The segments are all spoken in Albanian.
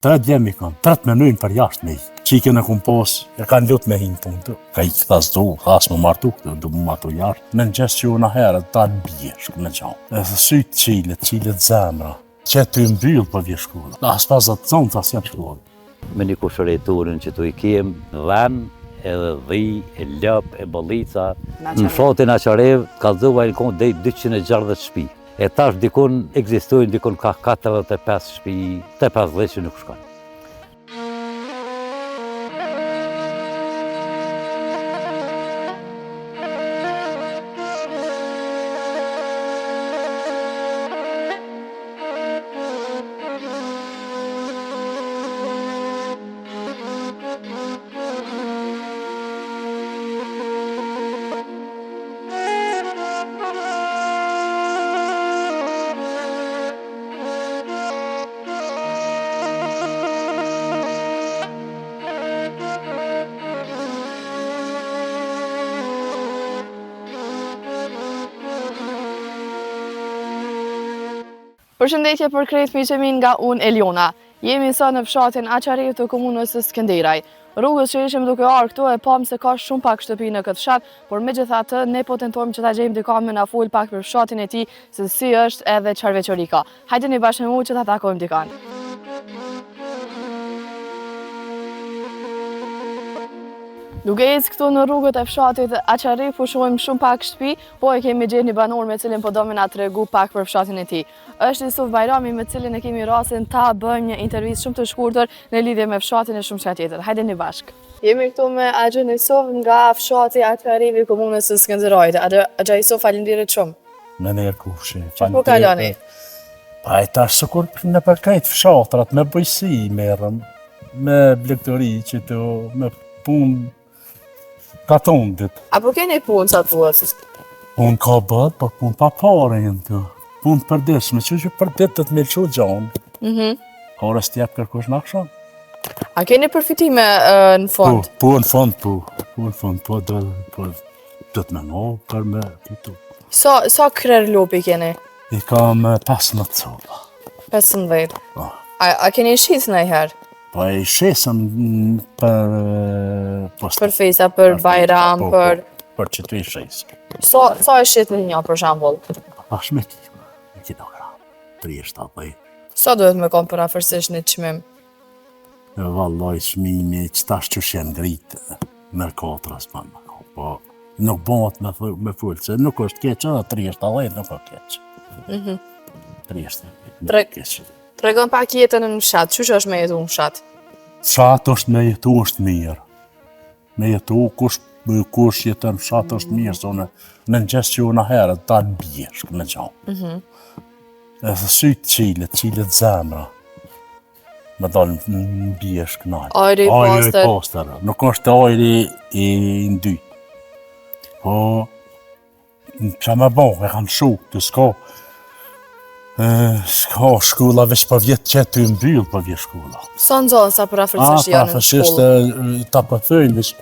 Tre djem i kam, tre të menojnë për jashtë me ikë. Çikën e kum pos, e kanë lutë me hinë punë të. Ka ikë tha s'du, tha s'mu martu këtu, du mu martu jashtë. Me mëngjes që unë herët, ta në bjeshkë me gjanë. Edhe sytë qilet, qilet zemra. Që të mbyllë për vje shkolla. As pas dhe të zonë, as janë shkolla. Me një kushëri tonin që tu i kem, dhen, edhe dhi, e lop, e bollica. Në fshatin Açarevë, kallzova janë konë dej 260 shpi. E tash dikun ekzistojnë dikun ka 45 shpi, te 50 që nuk shkon. Përshëndetje për krejt miqtë e mi nga unë Eliona. Jemi sot në fshatin Açarevë të komunës së Skenderaj. Rrugës që ishim duke ardhur këtu e pamë se ka shumë pak shtëpi në këtë fshat, por megjithatë ne po tentojmë që ta gjejmë dikon me na fol pak për fshatin e tij, se si është edhe çfarë veçori ka. Hajdeni bashkë me mua që ta takojmë dikon. Duke ecë këtu në rrugët e fshatit Açarevë po shohim shumë pak shtëpi, po e kemi gjetë një banor me cilin po do me na tregu pak për fshatin e tij. Është Isuf Bajrami me cilin e kemi rastin ta bëjmë një intervistë shumë të shkurtër në lidhje me fshatin e shumë çka tjetër. Hajdeni bashkë. Jemi këtu me Axhën Isuf nga fshati Açarevë i komunës së Skenderajt. Axha Isuf, faleminderit shumë. Me nder kufshi. Që po kaloni? Pa e tash sikur nëpër krejt fshatrat me bujqësi merrem, me blegtori që të me punë Katundit. A po keni punë sa duhet? Punë ka bërë, po punë pa pare janë të. Punë të përditshme, që që për ditë të të me lëshu gjonë. Mm -hmm. Pare s'të jep kërkush në akshon. A keni përfitime në fund? Po, po në fund, po. Po në fund, po, do, po, do të me ngo për me fitu. Sa, sa krerë lopë i keni? I kam 15 copa. 15? Po. A, a keni shit najherë? Po e shesëm për... Po, për festa, për bajram, po, për... Po, për që të i shesëm. Sa, sa e shitni një, për shembull? Tash me kilo, me kilogram, 370. Sa duhet me konë përafërsisht një çmim? E vallaj çmimi, që tash që janë ngritë, me katra s'ban me konë, po nuk bëhet me, me fulë, se nuk është keq edhe 370 nuk është keq. Mm -hmm. 370, nuk është keq. Tregom pak jetën në fshat, qysh është me jetu në fshat? Fshat është me jetu është mirë. Me jetu, kush, kush jeton në fshat është mirë, se unë në mëngjes që unë herët, ta në bjeshkë me gjanë. Mm -hmm. Edhe sytë qilet, qilet zemra. Me dalë në bjeshkë nalë. Ajri i pastër. Ajri i pastër. Nuk është ajri i ndytë. Po, Qa me bo, e kanë shu, të s'ka, s'ka shkolla veç po vjet që të mbyll po vjet shkolla. Sa nxënësa përafërsisht janë në shkollë? Përafërsisht ta po thojnë, veç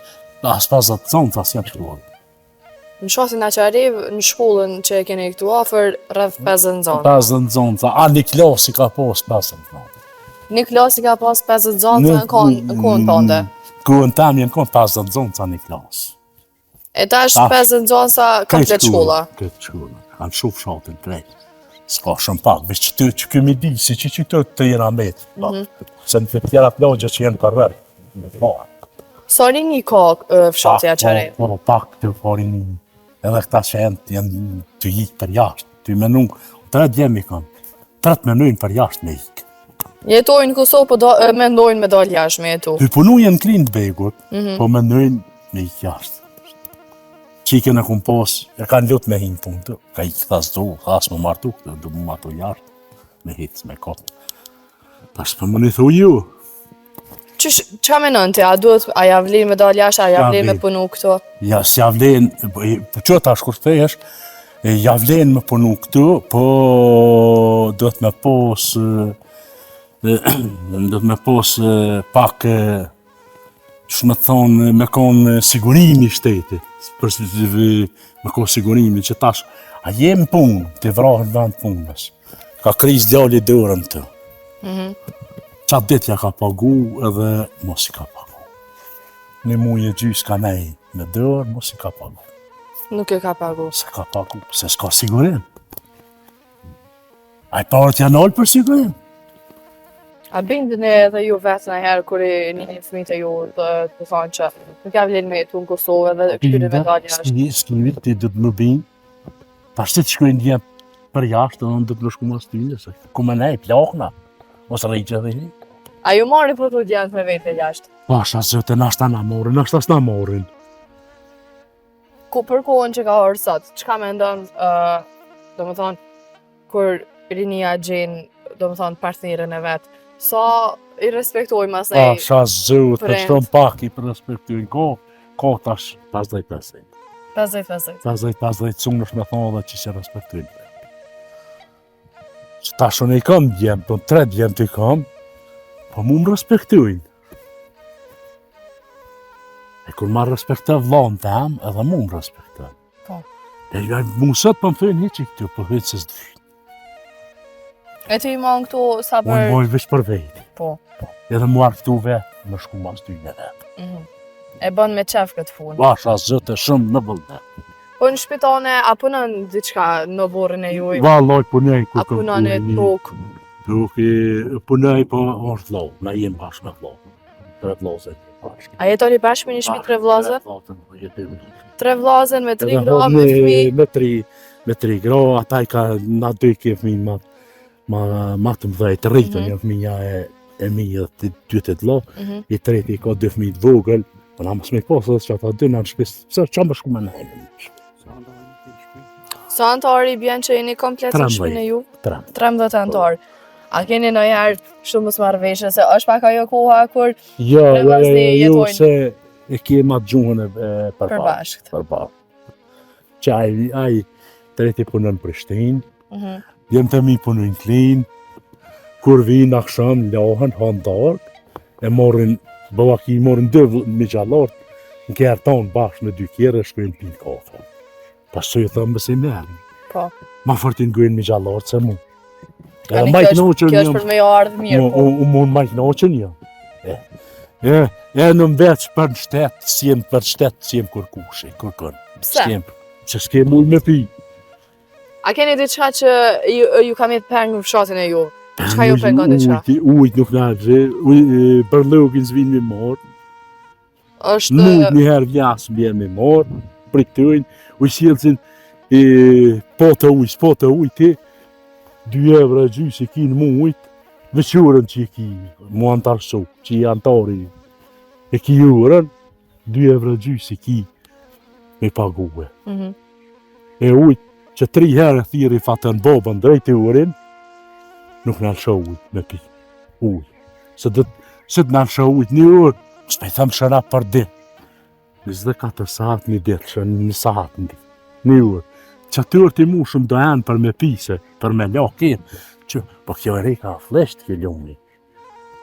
as 50 nxënësa s'janë shkollë. Në fshatin Açarevë, në shkollën që e keni këtu afër, rreth 50 nxënësa. 50 nxënësa, a një klasë i ka pas 50 nxënësa. Një klasë i ka pas 50 nxënësa në kohën tënde? Kohën tame janë konë 50 nxënësa një klasë. E tash 50 nxënësa komplet shkolla. Këtë shkolla. Kanë shu fshatin krejt. S'ka shumë pak, veç që të që kemi di, si që që të të jena metë. Mm -hmm. Se në të tjera plagje që jenë përreth. Po. Sa rini ka fshati Açarevë? Po, po, pak të po rini. Edhe këta që janë, janë të ikë për jashtë, të menu. Tre djem i kam. Tre të menujnë për jashtë me ikë. Jetojnë në Kosovë, po do, mendojnë me dalë jashtë me jetu. Të punu janë klinë të begut, mm -hmm. po mendojnë me ikë jashtë. Çikën e kum pos, e kanë lutë me hinë punë të, ka ikë tha s'du, tha s'mu martu, këtu, du mu martu jashtë, me hitë, me kotë. Tash për më një thu ju. Qysh, qa menon ti, a duhet, a ja vlen me dalë jashtë, a ja vlen me punu këtu? Ja, s'ja vlen, po, po që tash kur thesh, ja vlen me punu këtu, po duhet me pos, duhet me pos pak, Që me thonë, me konë sigurimi i shtetit, për me konë sigurimi, që tash, a je në punë, të vrahen në vend punës, ka kris djali dorën të. Mm -hmm. Qatë ditë ja ka pagu edhe mos i ka pagu. Një muj e gjysë ka nej në dërë, mos i ka pagu. Nuk e ka pagu. S'e ka pagu, se s'ka sigurim. Ai paret janë nalë për sigurim. A bindeni edhe ju vetë najherë kur i nini fëmijët e ju të, të thonë që nuk ja vlen me jetu në Kosovë edhe këtyre me dalë jashtë. S'ki, ti do të më bind. Tash të shkojnë dje për jashtë, dhe unë do të më shku mas tyne, se ku me nej, plakna, mos rriqe dhe një. A ju marrin po të djemtë me vete jashtë? Pasha Zotin, nashta na marrin, nashta s'na marrin. Ku për kohën që ka ardhur sot, çka mendon, uh, domethonë, kur rinia gjen, domethonë, partnerin e vet, sa i respektojnë mas nej? Pasha Zotin, të shumë pak i respektojnë, ko, ko tash 50-50. 50-50. 50-50, s'un është me thonë dhe që s'i respektojnë. Që tash unë i kam djem, po tre djem të i kam, po mu më respektojnë. E kur ma respekton vllanë tem, edhe mu më respekton. Po. E ja, mu sot po më thojnë hiqi këtu, po hiqë se s'të vynë. E ti i mon këtu sa për... Unë moj veç për vetë. Po. Po. Edhe mu ardhë këtu vetë, me shku mas tyne vetë. Mm -hmm. E bën me qef këtë punë. Pasha Zotin shumë në vullnet. Po në shpi tone, a punon diçka në oborrin e juj? Vallaj punoj ku A punon në tokë? Tokë punoj po është vllau, na jem bashkë me vllau. Tre vllazën bashkë. A jetoni bashkë me një shpi tre vllazën? Tre vllazën me tri gra me fëmijë. Me tri, me tri gra, ata i ka na dy ke fëmijë ma ma ma të mëdhej të rritën, mm -hmm. janë fëmija e e mi dhe të dy të vllau, mm -hmm. i treti ka dy fëmijë të vogël, po na mos me pas edhe që ata dy në shtëpi, pse çka më shku me nejt? Sa anëtarë i bjen që jeni komplet në shtëpinë e ju? 13 anëtarë. A keni ndonjëherë shumë mosmarrëveshje se është pak ajo koha kur Jo, jo, jo, jo, se e kemi atë gjuhën e përbashkët. Përbashkët. Që ai, ai treti punon në Prishtinë, mm -hmm. djemtë e mi punojnë në Klinë, kur vinë aksham, lahen, hanë darkë, e morrin, bëvaki, morrin dy mixhallart, në kerr tonë bashkë me dy kerre, shkojnë pinë kafe. Pastaj i thëmë se i merë. Po. Ma fort i ngojnë mixhallart se mu. Edhe ma i knaqun Kjo është për me ju ardhë mirë, po. U mund ma i knaqun jam. E, e, e në veç për në shtet, s'jem për shtet, s'jem kërkushi, kërkën. Pse? S'kem, që s'kem ujë me pi. A keni diçka që ju, ju ka met peng në fshatin e ju? Çka ju pengon diçka? Ujtë, ujtë nuk na gje, ujë, bërllogin s'vinë me marrë. Është... Mujt një herë vjas vjen me marrë, pritojnë, ujësjellësin, e, po të ujë, po të ujë ti, 2 evro e gjysë i ki në mujt, veç urën që i ki, mu antarësu, që i antari, e ki urën, 2 evro e gjysë i ki me pague. Mm -hmm. E ujt, që tri herë thirri Faton Bobën drejtorin, nuk na lësho ujt me pi, ujt. Se do se të na lësho ujt një orë, s'po i them shëna për ditë. 24 sahat një ditë, shën një sahat një ditë, një orë. Që aty orë t'i mushëm do enë për me pi se, për me la ketë, që, po kjo e reka flesht kjo lumi,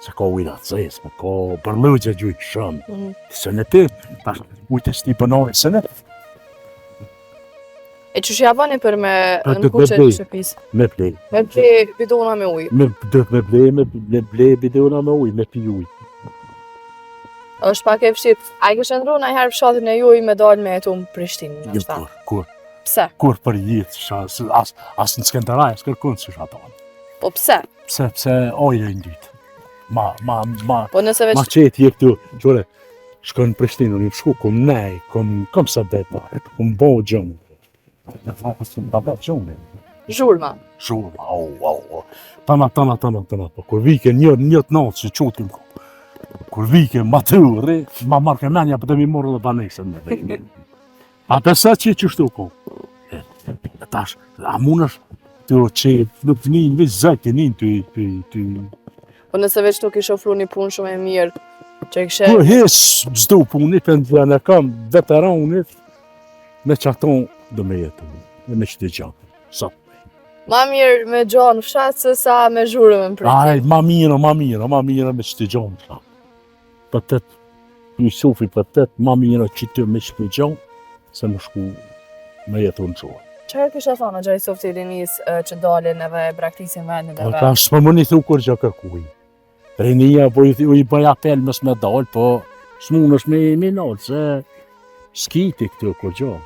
se ka ujë të zezë, po ka bërllogje gjujtë shumë. Mm -hmm. Se në ti, tash ujtë e s'ti bënoj, se në E qysh ja bëni për me në kuqe të shtëpisë? Me ble. Me ble bidona me ujë. Me do me ble, me, me ble bidona me ujë, me pi ujë. Është pak e vështirë. A e kishe ndrru najherë fshatin e juj me dalë me jetu në Prishtinë? Jo, kur, kur. Pse? Kur për jetë, sha, as, as në Skenderaj, as kërkun si shatonë. Po pse? Pse, pse, ojë e ndytë. Ma, ma, ma, po nëse veç... ma qetë je këtu, qyre, shkon në Prishtinë, unë shku, kum nej, kum, kum sa dhe pa, kum bo gjumë. Në fakë, së më ta gjumë. Zhurma. Zhurma, au, au, au. Tana, tana, tana, tana, po kur vike një, një të natë që qutim, kur vike ma të uri, ma marrke menja, për të mi morë dhe banesën me dhe. A të sa që qështu ko? E, e tash, a mund është të që nuk të njën, veç zajt të njën të, të, të, Po nëse veç të kish ofru një punë shumë e mirë, që e kishe... Po hiç, çdo punë, penzion e kam, veteranit, me qaton do me jetu, dhe me qëtë gjanë, sot. Ma mirë me gjonë në fshat se sa me zhurmë në Prishtinë. Aj, ma mirë, ma mirë, ma mirë me qëtë gjonë në fshat. Për Jusufi për të, ma mirë që të me qëtë gjonë, se më shku me jetu në qorë. Çfarë kishe thonë Hoxha Isuf të rinisë që dalin edhe braktisin vendin e vet? Po tash s'po mun i thu kurgjë kërkuj. Rinia, po i, i bëj apel mos me dalë, po s'munësh me i nalë, se s'ki ti këtu kurgjo.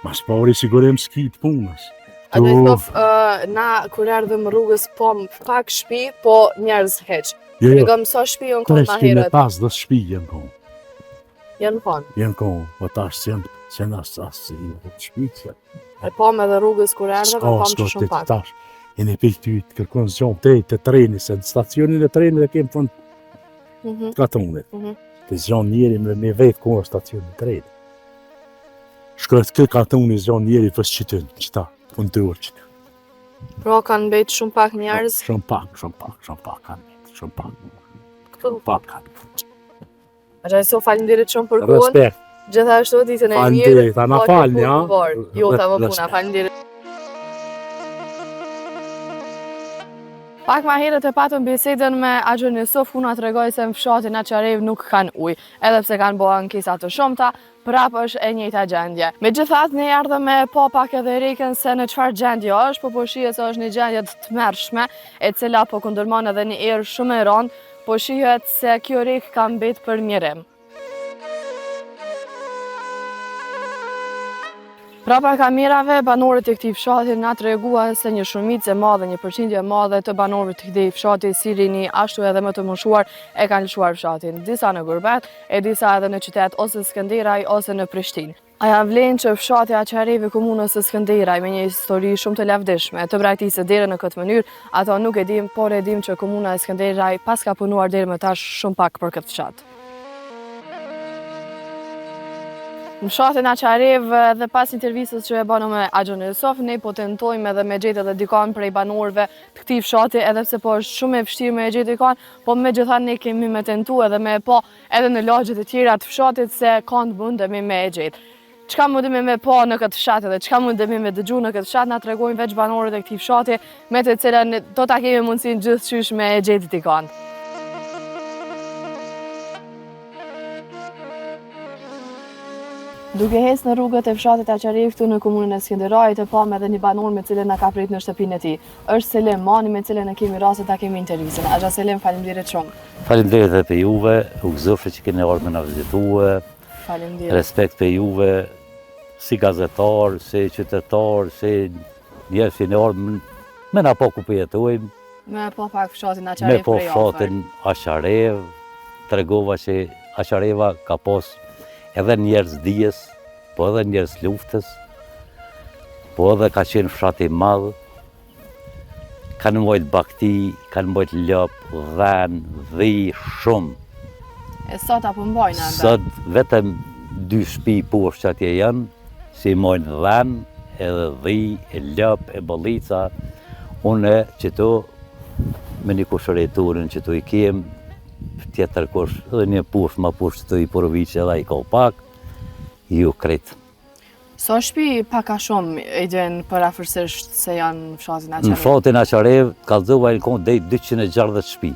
Mas pari sigurim s'ki të punës. A do të thof, uh, na kur erdhëm rrugës po pak shpi, po njerëz hiç. Jo, jo. Tregom sa shpi janë konë ma herët. 350 shpi janë konë. Janë konë. Janë konë, po tash s'janë, s'janë as, as, shpi, se. E pam edhe rrugës kur erdhëm, e pam që shumë pak. Tash, e një pikë ty të kërkon zgjon te te treni, se në stacionin e trenit e kemë fund mm -hmm. të katunit. Mm -hmm. Të zgjon njeri me me vetë ku është stacioni i trenit. Shkret kë katuni zgjon njeri për qytyn, qëta, punëtor qëta. Pra kanë mbet shumë pak njerëz. Shumë pak, shumë pak, shumë pak kanë mbet, shumë pak. Shumë pak kanë. Axha Isuf, faleminderit shumë për kohën. Respekt. Gjithashtu ditën e mirë. Faleminderit, a na po, falni, ha? Jo, ta vë puna, faleminderit. Pak ma herët e patëm bisedën me Axhën Isuf, ku na tregoi se në fshatin Açarevë nuk kanë ujë, edhe pse kanë bo ankesa të shumta, prapë është e njëjta gjendje. Megjithatë, ne erdhëm me pa pak edhe rekën se në çfarë gjendje është, po po shihet se është një gjendje të tmerrshme, e cila po kundërmon edhe një erë shumë e rëndë, Po shihet se kjo rekë ka mbet për mjerim. Prapa kamerave, banorët e këtij fshati na treguan se një shumicë e madhe, një përqindje e madhe të banorëve të këtij fshati si rini, ashtu edhe më të moshuar e kanë lëshuar fshatin, disa në gurbet e disa edhe në qytet ose Skënderaj ose në Prishtinë. A ja vlen që fshati Açarevë i komunës së Skënderaj me një histori shumë të lavdishme, të braktiset deri në këtë mënyrë, ato nuk e dim, por e dim që komuna e Skënderaj paska punuar deri më tash shumë pak për këtë fshat. Në fshatin Açarevë dhe pas intervistës që e bëmë me Axhën Isuf, ne po tentojmë edhe me gjetë edhe dikon prej banorëve të këtij fshati, edhe pse po është shumë e vështirë me e gjetë dikon, po megjithatë ne kemi me tentu edhe me e pa edhe në lagjet e tjera të fshatit se kand mundemi me e gjetë. Çka mundemi me pa në këtë fshat edhe çka mundemi me dëgju në këtë fshat na tregojnë veç banorët e këtij fshati me të cilën do ta kemi mundësinë gjithqysh me e gjetë dikon. Duke hecë në rrugët e fshatit Açarevë këtu në komunën e Skenderajit e pamë edhe një banor me cilën na ka prit në shtëpinë e tij. Është Selim Mani me cilën e kemi rastin ta kemi intervistën. Axha Selim, faleminderit shumë. Faleminderit edhe për juve, u gëzofsha që keni ardhur me na vizitue. Faleminderit. Respekt për juve, si gazetar, si qytetar, si njerëz që keni ardhur me na pa ku po jetojmë. Me pa pak fshatin Açarevë Me pa fshatin Açarevë, tregova që Açareva ka pas edhe njerëz dijes, po edhe njerëz luftës, po edhe ka qenë fshat i madh, Kanë mbajt bakti, kanë mbajt lop, dhen, dhi, shumë. E sot a po mbajnë ende? Sot vetëm dy shpi poshtë që atje janë, si mbajnë dhen, edhe dhi, e lop, e bollica. Unë qëtu, me një kushëri tonin qëtu i kem, tjetër kush, edhe një poshtë, ma poshtë qëtu i Poroviqë edhe i ka pak, ju krejt. Sa shpi pak a shumë e din përafërsisht se janë në fshatin Açarevë? Në fshatin Açarevë, kallzova janë konë deri 260 shpi.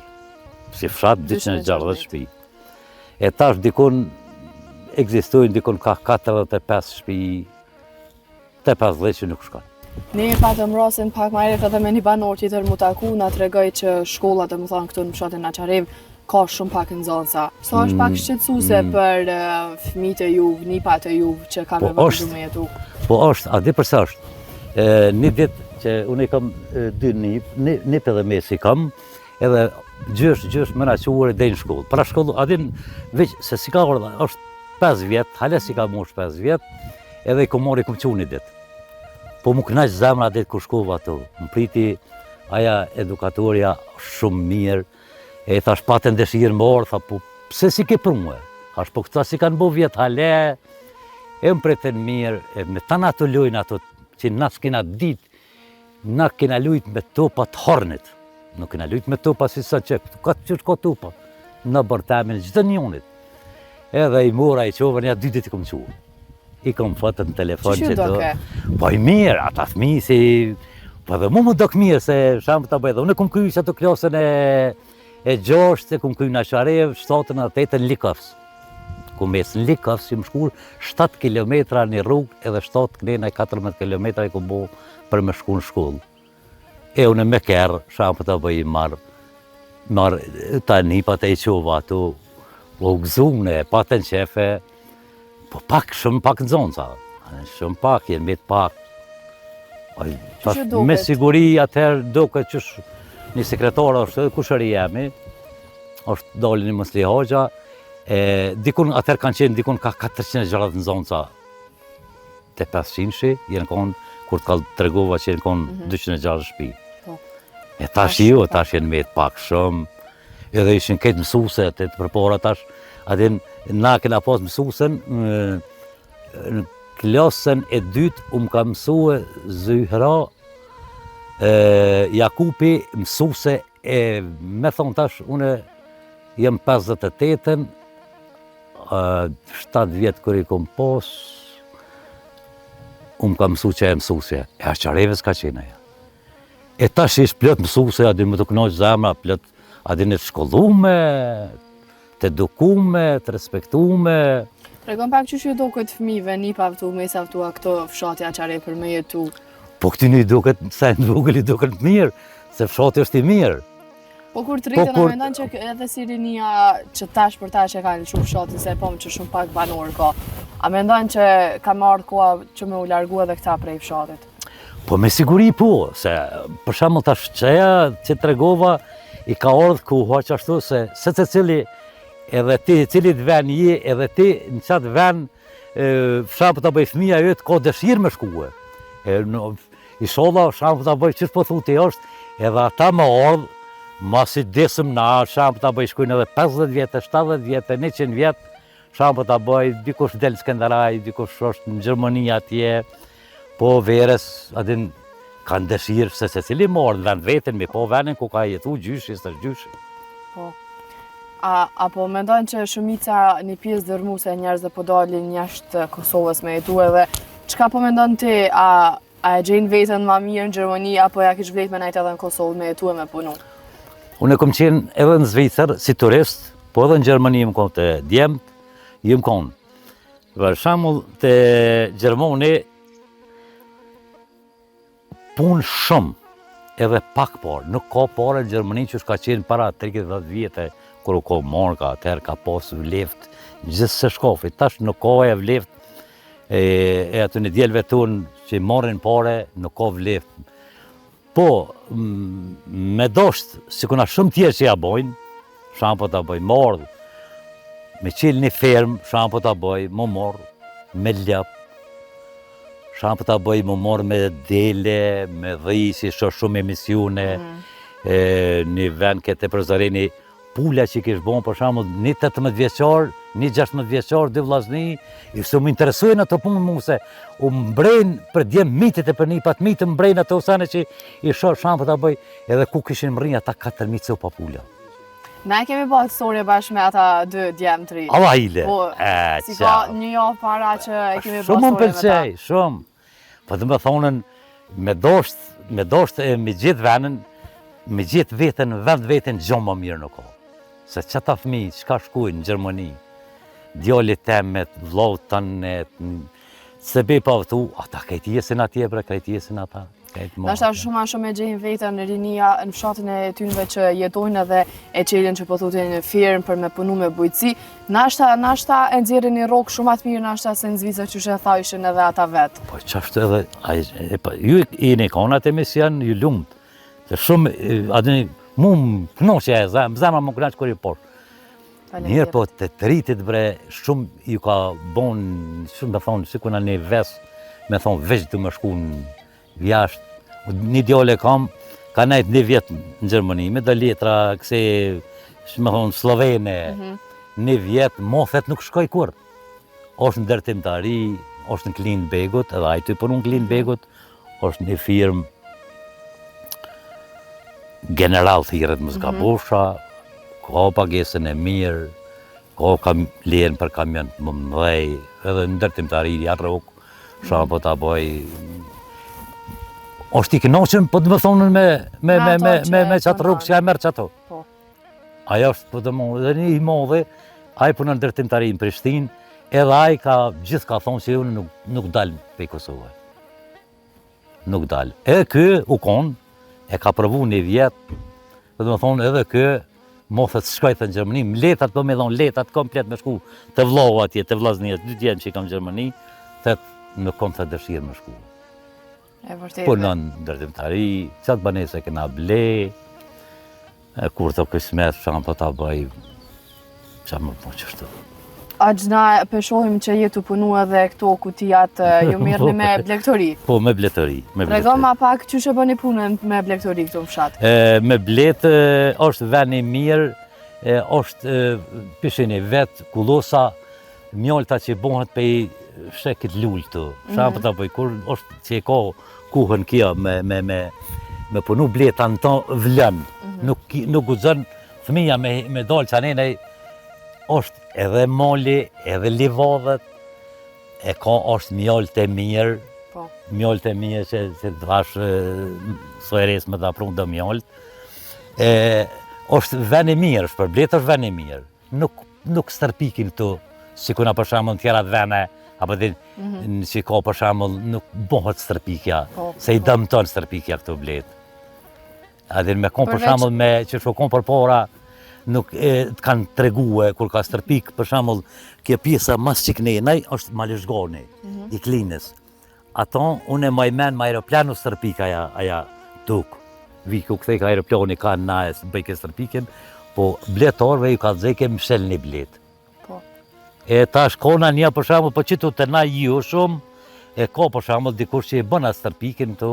Si fshat 260 shpi. E tash dikun ekzistojnë dikun ka 45 shpi, te 50 që nuk shkon. Ne patëm rastin pak ma herët edhe me një banor tjetër mu taku, na tregoi që shkolla, domethonë këtu në fshatin Açarevë, ka shumë pak nxënësa. Sa është pak mm, shqetësuese mm. për uh, fëmijët e juv, nipat e juv që kanë po me vazhdu me jetu? Po është, a di përse është? E, një ditë që unë i kam dy nip, një, nip edhe mes i kam, edhe gjysh, gjysh më na çuar deri në shkollë. Para shkollë, a din, veç se si ka ardhur, është 5 vjet, hala s'i ka mosh 5 vjet, edhe i kom marrë i kom çu një ditë. Po m'u knaq zemra ditë kur shkova ato. Më priti aja edukatorja shumë mirë, e i thash patën dëshirë me ardhë, tha po pse s'i ke pru? Thash po këta s'i kanë bo vjet hale, e më pritën mirë, e me tanë ato lujnë ato që na s'kena ditë, na kena lujt me topa të hornit, nuk kena lujt me topa si sa që, ka të qysh ka topa, në bërtemin çdo njënit. Edhe i mora i çova, nja dy ditë i kom çu. I kom fotot në telefon që do. Po i mirë, ata fëmi si... Po edhe mu m'u dok mirë, se shamë të bëjë dhe. Unë e kom kry që ato klasën e, e gjashtë, e kom kry në Açarevë, shtatën e tetën në Likovc. Kom mesë në Likovc, që më shku 7 km një rrugë edhe 7 kënena 14 km i kom bo për me shku në shkollë. E unë me kerr, shamë të bëj i marrë. Marrë, ta nipat e i çova ato, u gëzune, patën qefe, po pak, shumë pak nxonsa, shumë pak, jenë met pak. Ai, tash, me siguri atëherë duket qysh një sekretar është edhe kushëri jemi, është dalë një Musli Hoxha, e, dikun atëherë kanë qenë dikun ka 460 nxonsa, te 500-shi, jenë konë, kur të tregova që jenë konë mm -hmm. 260 shpi. Po. E tash jo, tash jenë met pak shumë, edhe ishin krejt mësuse, të të përpara tash, a din, na kena pas mësusen, në klasën e dytë, u më ka mësue Zyhra e, Jakupi mësuse e me thonë tash, une jem 58-ën, 7 vjet kur i kom pas, u më ka mësu që e mësusja, e Açarevës ka qenë ajo. E tash ish plot mësuse, a din me të knaq zemra, plot, a din të shkollume, të edukume, të respektume. Tregon pak qysh ju duket fëmijëve, nipave tu, mesave tua këto fshati Açarevë për me jetu. Po këtyne i duket, sa e në vogël i duket mirë, se fshati është i mirë. Po kur të rriten, po kur... a mendon që edhe si rinia që tash për tash e kanë lëshu fshatin se e pamë që shumë pak banorë ka, a mendon që ka me ardhë koha që me u largu edhe këta prej fshatit? Po me siguri po, se për shembull tash qeja që tregova i ka ardhë koha qashtu se se secili edhe ti cilit ven je edhe ti në qatë ven fshat po ta bëj fëmija jot ka dëshirë me shkue. E, në, Ishalla, shembull ta bëj, qysh po thu ti është, edhe ata me ardhë, masi desëm na, shembull ta bëj, shkujnë edhe 50 vjetë, 70 vjetë, 100 vjetë, shembull ta bëj, dikush del në Skenderaj, dikush është në Gjermani atje, po verës, a din, kanë dëshirë, se secili me ardhë në vend vetin, me pa venin ku ka jetu gjyshi, stërgjyshi. Po. A, a po mendon që shumica një pjesë dërrmuese e njerëzve po dalin jashtë Kosovës me jetu edhe çka po mendon ti, a, a e gjejnë veten ma mirë në Gjermani apo ja kish vlejt me nejt edhe në Kosovë me jetu e me punu? Unë kom qenë edhe në Zvicër si turist, po edhe në Gjermani jam konë te djemt, jam konë. Për shembull te Gjermani Punë shumë, edhe pak pare, nuk ka pare në Gjermani qysh ka qenë para 30 vjete, kur u ko marka, atëherë ka pas vleft, gjithë se shkafi, tash nuk ka e vleft, e, e atyne djelve tonë që marrin pare, nuk ka vleft. Po, me dosht, sikur na shumë tjerë që ja bojnë, shembull ta bëj, me ardhë, me qelë një fermë, shembull ta bëj, m'u marrë, me lopë, Shembull ta bëj m'u marrë me dele, me dhi, si shoh shumë emisione, mm. e, një vend këtë e Prizreni, pula që kish bon, për shembull, një 18 vjeçar, një 16 vjeçar, dy vllazni, i se më interesojnë ato punë mu se u mbrejnë për djem mitit e për nipat mitë, më mbrejnë ato sene që i shoh shembull ta bëj, edhe ku kishin mrri ata 4.000 copa pula. Na e kemi bërë story bashkë me ata dy djem të ri. Allah ile. Po, e, si ka një javë para që e kemi bërë story me ta. Shumë më pëlqej, shumë. Po do me thonën, me dosht, me dosht e me gjetë venin, me gjetë veten, vend veten, gjo më mirë nuk ka. Se qata fëmi, çka shkujnë në Gjermani, djalit tem, vllaut tanë, se be pa vëtu, ata krejt jesin atje, bre, krejt jesin ata. Nashta shumë ma shumë e gjejnë veten rinia në fshatin e tynve që jetojnë edhe e qelin që po thotë një firmë për me punu me bujqësi. Nashta, nashta e nxjerrin një rrogë shumë ma të mirë nashta se në Zvicër qysh e thajshin edhe ata vetë. Po qashtu edhe, a, e, po, ju jeni kanë atë emision, ju lumtë. Se shumë, a dini, mu më kënaqë e zemra, zemra më kënaq kur i por. Mirë, po të të ritit bre, shumë ju ka bon, shumë me thonë, sikur në një ves, me thonë, veç du me shku në jashtë. Një djale kam, ka nejtë një vjet në Gjermani, me do letra, këse, që me thonë, Slovene, mm -hmm. një vjet, mo thet nuk shkoj kurrë. është në ndërtimtari, është në Klinë Begut, edhe ai tu punu në Klinë Begut, është një firmë General thirret mos mhm. gabosha, ka pagesën e mirë, ka kam lejen për kamion të mëdhej, edhe në ndërtimtari ja rrok, sa po ta bëj. Është i kënaqur, po do të thonë me me me me me me çat rrugë që e merr çato. Po. Ajo është po do më dhe një i madhi, ai punon në ndërtimtari në Prishtinë, edhe ai ka gjithë ka thonë se unë nuk nuk dal prej Kosovës. Nuk dal. Edhe ky u kon, e ka provu një vjet, dhe do të thonë edhe ky. Mo thot shkoj thot në Gjermani, më letrat po me dhon letrat komplet me shku te vllau atje, te vllaznia, dy djem që i kam në Gjermani, thot nuk kom thot dëshirë me shku. E vërtetë. Punon ndërtimtari, qatë banesë e kena ble, e kur të kismet, që po ta bëj, që më po qështu. Axhë na po e shohim që je tu punu edhe këto kutijat, ju merrni me blegtori. Po, me blegtori. Me blegtori. Tregoma pak qysh e bëni punën me blegtori këtu në fshat? E, me bletë është ven i mirë, e, është pishini vetë, kullosa, mjolta që bëhet pej shekit lulë të. Mm -hmm. po ta bëj, kur është që e ka kohën kjo me, me, me, me punu bleta në to vlen. Mm -hmm. Nuk, nuk guxon fëmija me, me dalë që anej, është Edhe mali, edhe livadhet, e ka është mjaltë e mirë, po. mjaltë e mirë që, që të vash sojres me ta pru do mjaltë, e, është ven i mirë, është për bletë është ven i mirë, nuk, nuk stërpikin këtu, si kuna për shembull në tjerat vene, apo din, mm -hmm. në që ka për shembull nuk bëhet stërpikja, po, se i po. dëmton stërpikja këto bletë. A din me kon për shembull me që shokon përpara nuk e të kanë tregue kur ka stërpik për shembull kjo pjesa mas qiknenaj është Malishgani mm -hmm. i Klinës. Ato unë e maj men me aeroplan u stërpik aja, aja tuk. Vi ku kthej ka aeroplani ka na e bëjke stërpiken, po bletorve ju ka zeke mshel një blet. Po. E tash kona një për shembull, po qitu te na ju shumë, e ka për shembull dikush që e bën atë stërpikin të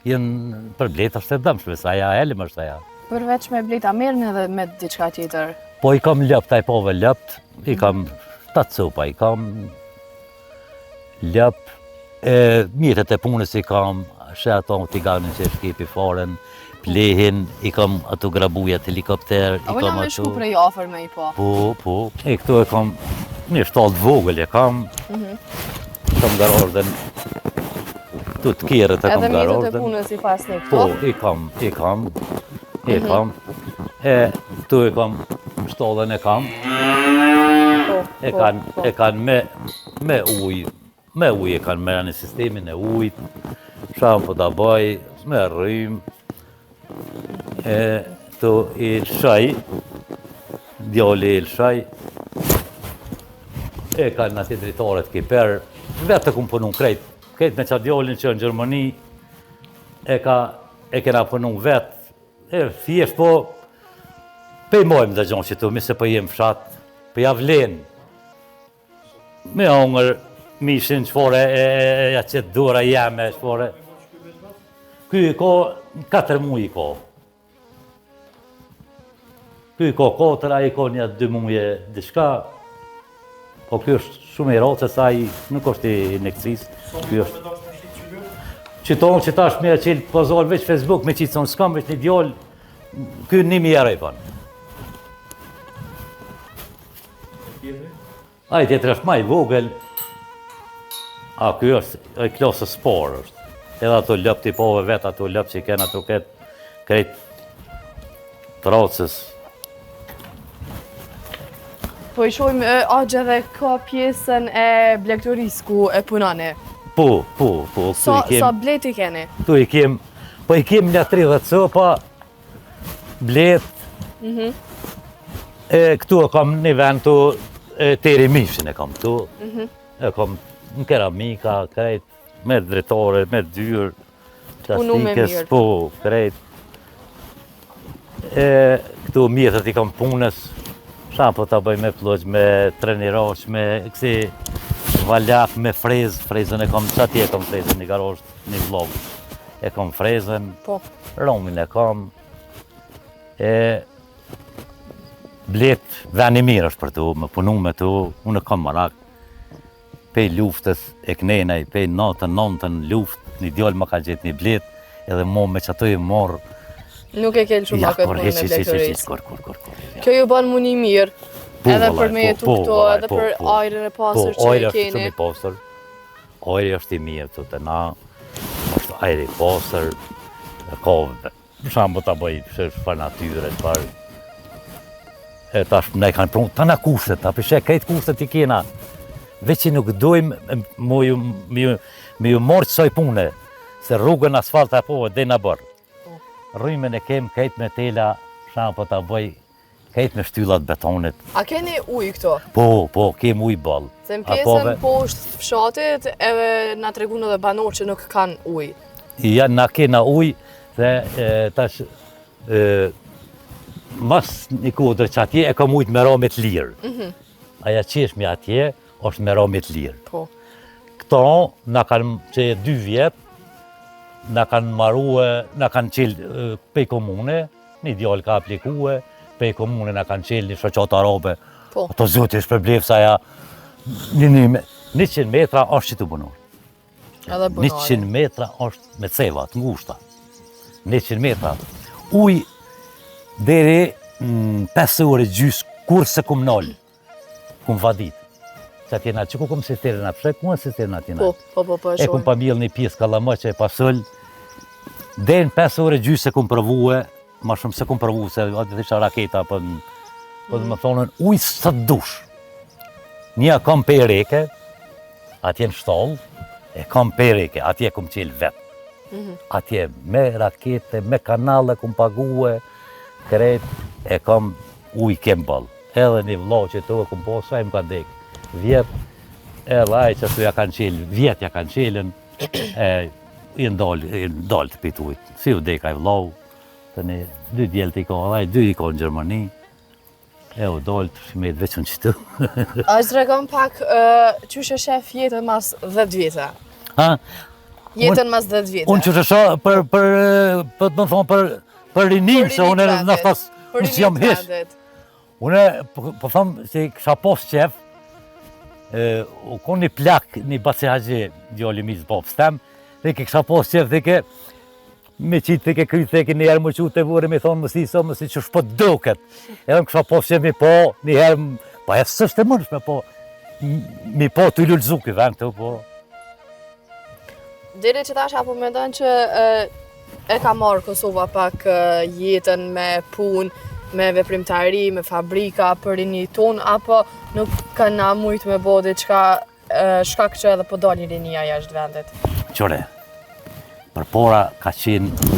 jenë për bletë është e dëmshme, se aja helm është aja. Përveç me bleta merrni edhe me diçka tjetër? Po i kam lopët, ai pove lopët, i kam shtatë copa, i kam lopë, e mjetet e punës i kam, she ato tiganin që e shkepi farën, plehin, i kam ato grabujat helikopter, i kam ato... A me shku prej afër me i pa? Po, po, e këtu e kam një shtallë të vogël e kam, mm -hmm. kam garazhdën, këtu të kjerët e kam garazhdën. Edhe mjetet e punës i pasni këtu? Po, i kam, i kam, i mhm. kam, e këtu e kam, shtallën e kam, po, e po, kanë, po. e kanë me, me ujë, Me ujë e kanë me një sistemin e ujit, shamë po ta baj, me rrymë, e këtu i lëshaj, djali i lëshaj, e kanë aty dritaret kiper, vetë e kum punu krejt, krejt me qat djalin që në Gjermani, e ka, e kena punu vetë, e thjesht po, pe i mojmë dhe gjonë që tu, mi se po jem fshat, po ja vlen, Me hongër mishin çfarë e, e, ja qet dora jeme çfarë. Ky i ka 4 muaj i ka. Ky i ka 4, ai ka një 2 muaj diçka. Po ky është shumë i rracës, se ai nuk është i nekësisë. Ky është Që tonë që tash me e qilë pazar veç Facebook me qitë sonë s'kam veç një djalë, ky një mijë euro i bën. Ai tjetër është ma i vogël. A, ky është, i klasës parë është. Edhe ato lopët i pove vetë, ato lopët që i kena ato këtë, krejt të racës. Po i shohim axhë edhe ka pjesën e blegtorisë ku e punoni. Po, po, po. Sa, sa bletë i keni? Tu i kem, po i kem një 30 copa, Bletë, mhm. e këtu e kam një vend të e teri mishin e kam këtu, mhm. e kam në keramika, krejt, me dritare, me dyrë, plastikës, po, krejt. E këtu mjetet i kam punës, shampo ta bëj me plogj, me trenirash, me kësi valak, me frezë, frezën e kam, që atje e kam frezën, një garazh, një vlog, e kam frezën, po. romin e kam, e blet ven i mirë është për tu, me punu me tu, unë e kam marak, pej luftës e knenaj, pej natën, nantën luft, një djallë më ka gjetë një blet, edhe mo me qato i morë. Nuk e ke lëshu ma këtë punën e blegtorisë. Kur, kur, kur, kur, Kjo ju bën mu ni mirë, po, edhe për me jetu po, këto, edhe po, për ajrin e pastër që e keni. Po, ajri është shumë i pastër. Ajri është i mirë këtu te na, është ajri i pastër, ka për shembull ta bëj se çfarë natyre, çfarë e tash na i kanë prunë tana kushtet, ta pishe krejt kushtet i kena. Veç që nuk dojmë me ju, me ju, me ju marrë qësaj pune, se rrugën asfalt apo e dhe na bërë. Po. Rrymën e kem krejt me tela, shampo ta bëj. Krejt me shtyllat betonit. A keni ujë këtu? Po, po, kem ujë boll. Se në pjesën poshtë fshatit edhe na tregun edhe banorë që nuk kanë ujë. Ja, na kena ujë dhe tash e, mas një kodrë që atje e kam ujtë me ra me të lirë. Mm -hmm. Aja çeshmja atje është me ra me të lirë. Po. Këto na kanë që dy vjetë, na kanë marue, na kanë qelë pej komune, Një djalë ka aplikue, pej komune na kanë qelë një shoqatë arabe. Po. Ato zoti shpërbleftë sa ja, një, një, 100 metra është që të bunor. Edhe bunori. 100 metra është me ceva, të ngushta. 100 metra. Uj, deri në 5 orë gjysë, kurrë s'e kum nalë. Kum vadit. Se atje na që ku kum cisterën, a pse ku është cisterën atje na? Po, po, po, po, e E kum pa mjell një pjesë kallamaqe e pasul. Deri në 5 orë gjysë e kum provue, ma shumë se kum provu, se atë isha raketa, po, po mm. me thonë, ujë sa të dush. Një kam pej reke, atje në shtallë, e kam pej reke, atje kum qelë vetë. Mm -hmm. Atje me rakete, me kanale kum pague, krejt e kam ujë kem boll. Edhe një vlla që të e kum pas, ai më ka dek vjet, edhe ai që ja kanë qelë, vjet ja kanë qelën, e i ndalë, i ndalë të pitë ujt. Si u dek ai vllau, të një dy djeltë i ka, edhe ai dy i ka në Gjermani, e u dalë të shimet veç në qëtu. A të tregon pak, qysh e shef jetën mas 10 vjetë? Ha? Jetën mas 10 vjetë? Unë qysh e shoh për, për, për të më thonë, për, për rininë, se unë e në thas, unë si jam hish. Unë, po, po them se kisha pas qef, e, u kon një plak, një baci haxhi, djali i babës tem, dhe ke kisha pas qef, dhe ke, me qitë, dhe ke kryt, dhe ke një herë më qu te vorri, me thonë, mësi, so, mësi, qysh po duket. Edhe më kisha pas qef mi po, një herë, pa e s'është e mundshme, po, mi po të lulëzu ky vend këtu, po. Deri që tash apo mendon që e ka marrë Kosova pak jetën me punë, me veprimtari, me fabrika për rininë tonë, apo nuk kanë mujtë me bo diçka shkak që edhe po dalin rinia jashtë vendit? Qyre, përpara ka qenë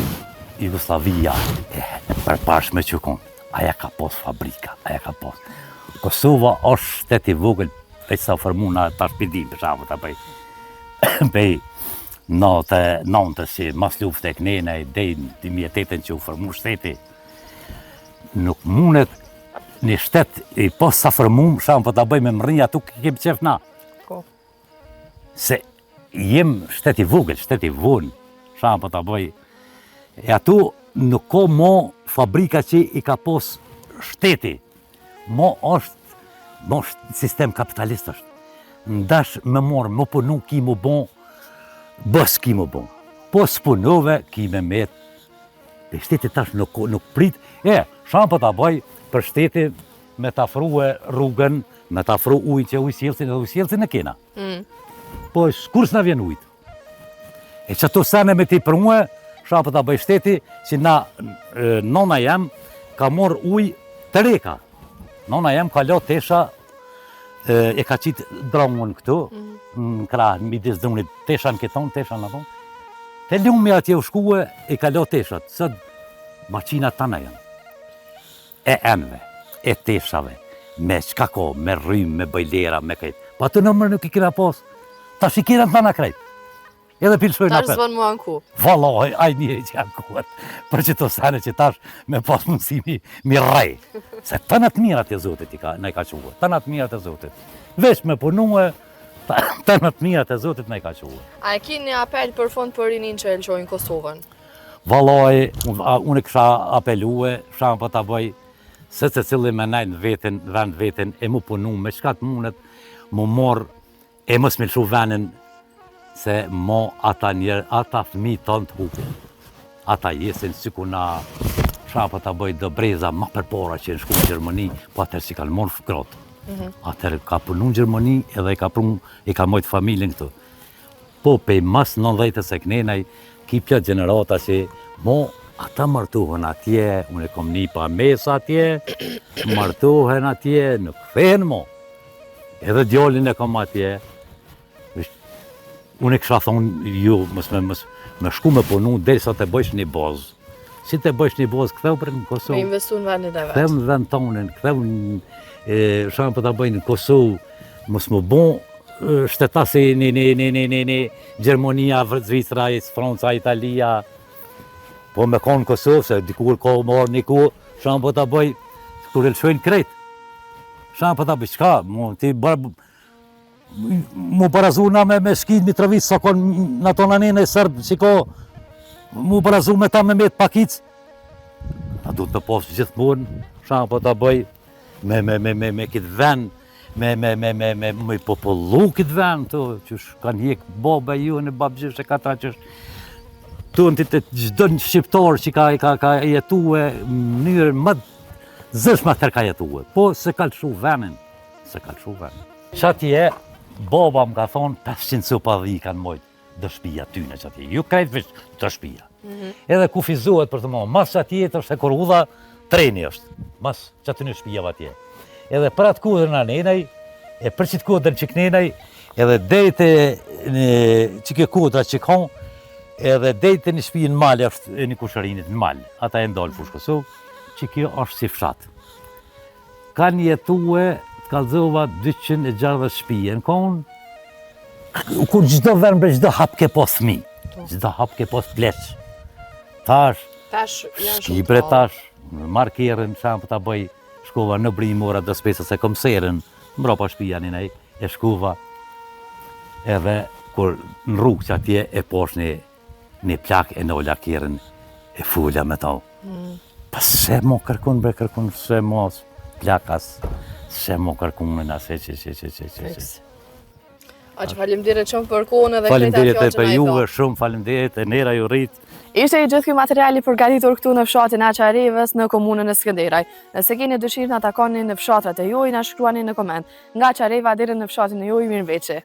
Jugosllavia e përparshme që konë, aja ka pos fabrika, aja ka pos. Kosova është shtet i vogël, veç sa formu na tash pi dim, për shembull, ta bëj, pej 99 si mas lufte e knena e dej në 2008 që u formu shteti, nuk mundet një shtet i posa formum, shamë po ta bëj me mrri aty ku kemi qef na. Po. Se jem shtet i vogël, shtet i vonë, shamë po ta bëj. E atu nuk ka mo fabrika që i ka pos shteti. Mo është, mo është sistem kapitalist është. N'dash me morë, me punu, ki mu bon, bos ki mu bon. Po s'punove, ki me met. Dhe shteti tash nuk, nuk prit. E, shamë po ta bëj për shteti me ta afrue rrugën, me ta afru ujin që ujësjellësin edhe ujësjellësin e kena. Mm. Po, kur s'na vjen ujt. E që ato sene me t'i prue, sha po ta bëj shteti, që na, nona jem, ka morë ujë te reka. Nona jem ka lo tesha, e ka qitë drunën këtu, mm. në krah, në midis drunit, tesha në këton, tesha në aton. Te lumi atje u shkue, e ka lo teshat, sot maqinat tana janë. E enve, e teshave, me çka ko, me rrymë, me bojlera, me krejt. Po ato në mërë nuk i kena pas, tash i kena të tana krejt. Edhe pi lëshojnë apet. Tash s'bën mu anku. Vallahi, ai njeri që ankohet, për qëto sene që tash me pas mundësi mi, mi rrej. Se tana të mirat e Zotit i ka, na i ka çue. Tana të mirat e Zotit. Veç me punue, tana të mirat e Zotit na i ka çue. A e ki një apel për fund për rininë që e lëshojnë Kosovën? Vallahi, unë kisha apelue, shamë po ta bëj, se secili me nejt në vetin, vend vetin, e mu punu, me çka të mundet, mu morë, e mos me lëshu venin, se mo ata njerë, ata fëmi tonë të hupin. Ata jesin sikur na, shamë po ta bëj do breza ma përpara që në shku në Gjermani, po atëherë s'i kanë morë gratë. Mm -hmm. Atëherë ka punu në Gjermani edhe i ka pru, i ka mojtë familjen këtu. Po pej mas nëntëdhjetës e knenaj, ki plot gjenerata që mo ata martohen atje, unë e kom nipa mes atje, martohen atje, nuk kthehen mo. Edhe djalin e kom atje. Unë e kisha thonë ju, mos me, mos, me shku me punu, derisa të bëjsh një bazë. Si të bëjsh një bozë, ktheu për në Kosovë. Me investu në vendin e vet. Ktheu në vend tonin, ktheu në shanë po ta bëjnë në Kosovë, mos më bon shtetasi në në në në në në Gjermania, Zvicra, Franca, Italia, po me konë në Kosovë, se dikur ka me ardh një kohë, shanë po ta bëj, kur e lëshojnë krejt, shanë po ta bëj, çka, mu, ti bërë, Mu barazu na me, me shkit Mitrovicë, sa kon në ato në serbë, që ko, mu barazu me ta me met pakicë. Na duhet të pos gjithmonë, shanë po ta bëj, me, me, me, me, me këtë ven, me, me, me, me, me, me popullu këtë ven, të, që kanë hjek baba jonë, babgjysh e katraqysh, të në të çdo shqiptar që ka, ka, ka jetue në mënyrën më të zëshme atëherë ka jetue, po s'e ka lëshu venin, S'e ka lëshu venin. Qatje, baba më ka thonë, 500 copa dhi kanë mojtë do shpia tyne qatje. Ju krejt veç do shpia. Mm -hmm. Edhe kufizohet për të mo, mas qatje është hekurudha, treni është, mas qatyne shpijave atje. Edhe për atë kodrën anenaj, e për qitë kodrën që knenaj, edhe deri te në qikjo kodra që ka, edhe deri te një shpi në mal është e një kushërinit në mal, ata e ndalë Fushë Kosovë, që kjo është si fshat. Kanë jetue, të kallzova 260 shpije në konë, kur çdo vend bre çdo hap ke pas fmi, po. çdo hap ke pas pleq. Tash, tash janë shumë bre tash, marr kerrin, sa po ta bëj, shkova në bri mora do speca se kom serën, mbrapa shpija një nej, e shkova edhe kur në rrugë që atje e posh një Një plak e nola kerrin e fula me to. Mm. Pa se mo kërkun bre kërkun se mo plakas, se mo kërkun në nase që që që që që që. Aq faleminderit shumë për kohën edhe Faleminderit edhe për juve shumë faleminderit e nera ju rrit. Ishte i gjithë ky material i përgatitur këtu në fshatin e Açarevës në komunën e Skënderaj. Nëse keni dëshirë na takoni në fshatrat e juaj, na shkruani në koment. Nga Açareva deri në fshatin e juaj, mirëveçi.